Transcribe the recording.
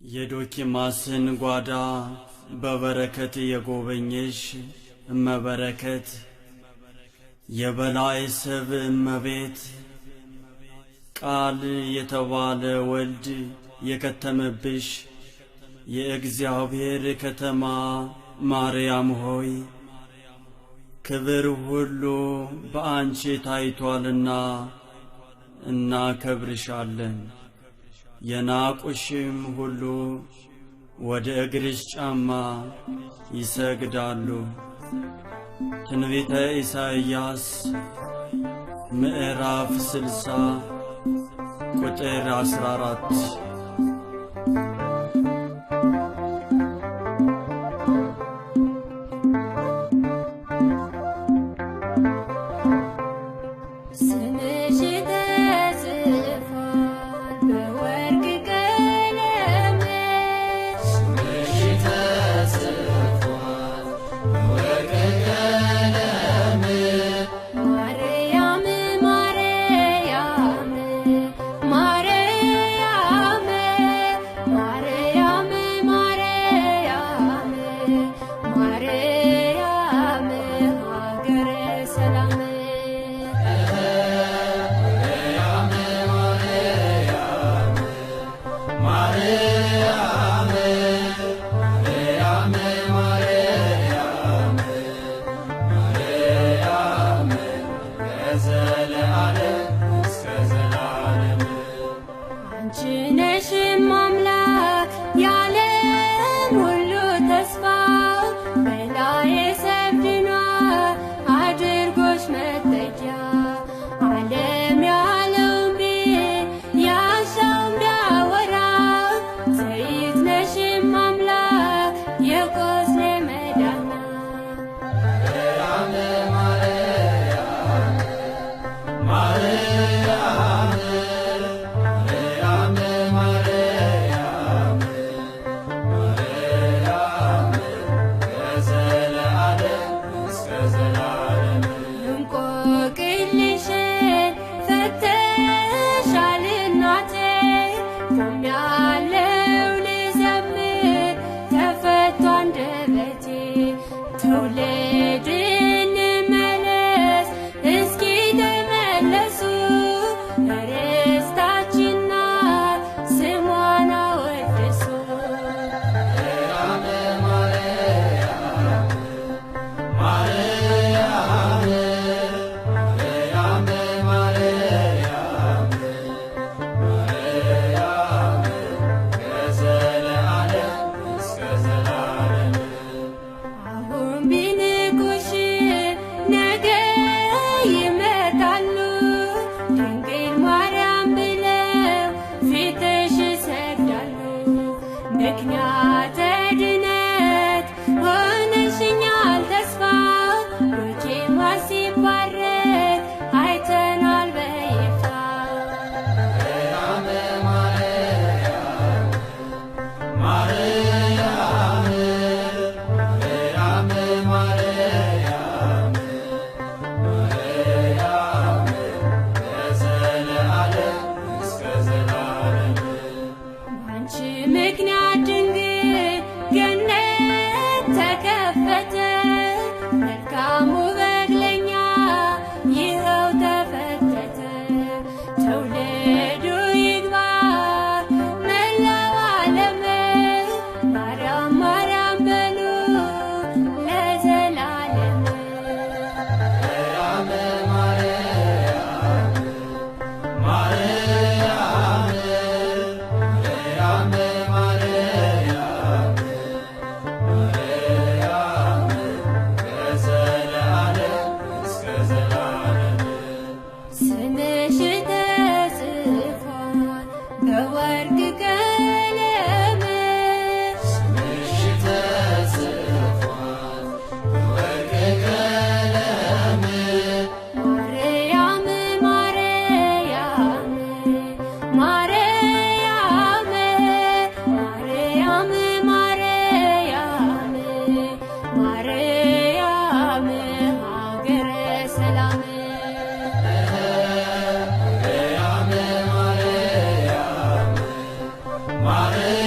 የዶኪማስን ጓዳ በበረከት የጎበኘሽ እመበረከት፣ የበላይ ሰብ እመቤት፣ ቃል የተባለ ወልድ የከተመብሽ የእግዚአብሔር ከተማ ማርያም ሆይ፣ ክብር ሁሉ በአንቺ ታይቷልና እናከብርሻለን። የናቁሽም ሁሉ ወደ እግርሽ ጫማ ይሰግዳሉ። ትንቢተ ኢሳይያስ ምዕራፍ 60 ቁጥር 14። ስምሽ ተጽፏል በወርቅ ቀለም፣ ስምሽ ተጽፏል በወርቅ ቀለም። ማርያም ማርያም ማርያም ማርያም ማርያም ማርያም ሀገረ ሰላም። ማርያም ማርያም ማርያም ማርያም ማርያም ለዘለዓለም እስከ ዘላለም። አንቺ ነሽ አምላክ የዓለም ሁሉ ተስፋ፣ በላዬ ሰብ ድኗል አድርጎሽ መጠጊያ። ዓለም ያለውን ያሻውን ቢያወራ፣ ዘይት ነሽ አምላክ የቆስሌ መዳኛ። ማርያም ማርያም ማርያም ማርያም ማርያም ለዘለዓለም እስከ ዘላለም። እንቆቅልሽን ፈተሻል እናቴ፣ ቆሜያለሁ ልዘምር ተፈቶ አንደበቴ። ትውልድ እንመለስ እስኪ ተመለሱ፣ ርስታችን ናት ስሟን አወድሱ። ማርያም ማርያም ማርያም ማርያም ማርያም ለዘለዓለም እስከ ዘላለም። አሁን ቢንቁሽ ነገ ይመጣሉ፣ ድንግል ማርያም ብለው ፊትሽ ይሰግዳሉ። ምክንያተ ድነት ሆነሽኛል ተስፋ፣ ዶኪማስ ሲባረክ አይተናል በይፋ። ማርያም ማርያም ማርያም ማርያም ማርያም ለዘለዓለም እስከ ዘላለም። ባንቺ ምክንያት ድንግል ገነት ተከፈተ፣ መልካሙ በግ ለኛ ይኸው ተፈተተ። ትውልዱ ይግባ መላው ዓለም፣ ማርያም ማርያም በሉ ለዘላለም። ማርያም ማርያም ማርያም ማርያም ማርያም ለዘለዓለም እስከ ዘላለም። ስምሽ ተጽፏል በወርቅ ቀለም፣ ስምሽ ተጽፏል በወርቅ ቀለም። ማርያም ማርያም ማርያም ማርያም ማርያም ማርያም ሀገረ ሰላም። ማርያም ማርያም